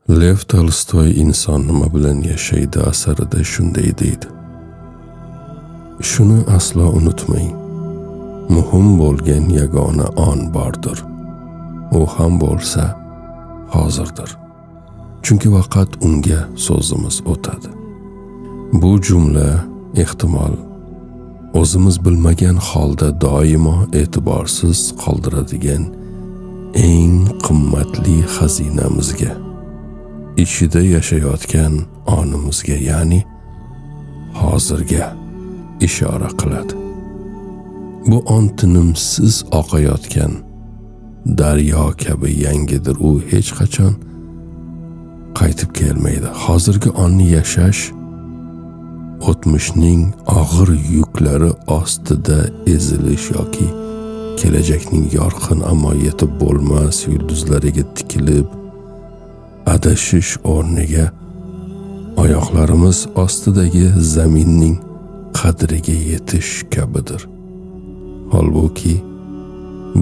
Lev Tolstoy "Inson nima bilan yashaydi" asarida shunday deydi: "Shuni aslo unutmang, muhim bo'lgan yagona on bordir, u ham bo'lsa hozirdir, chunki faqat unga so'zimiz o'tadi." Bu jumla, ehtimol, o'zimiz bilmagan holda doimo e'tiborsiz qoldiradigan eng qimmatli xazinamizga, ichida yashayotgan onimizga, ya'ni hozirga ishora qiladi. Bu on tinimsiz oqayotgan daryo kabi yangidir, u hech qachon qaytib kelmaydi. Hozirgi onni yashash o'tmishning og'ir yuklari ostida ezilish yoki kelajakning yorqin, ammo yetib bo'lmas yulduzlariga tikilib adashish o'rniga oyoqlarimiz ostidagi zaminning qadriga yetish kabidir. Holbuki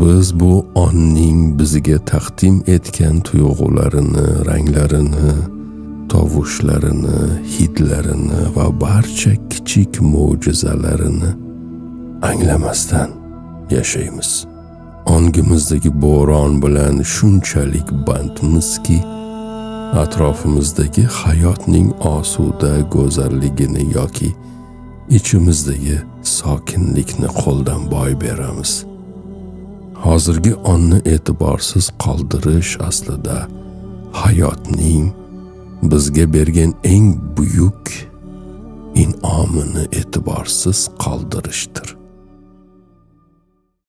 biz bu onning bizga taqdim etgan tuyg'ularini, ranglarini, tovushlarini, hidlarini va barcha kichik mo'jizalarini anglamasdan yashaymiz. Ongimizdagi bo'ron bilan shunchalik bandmizki, atrofimizdagi hayotning osuda go'zalligini yoki ichimizdagi sokinlikni qo'ldan boy beramiz. Hozirgi onni e'tiborsiz qoldirish aslida hayotning bizga bergan eng buyuk in'omini e'tiborsiz qoldirishdir.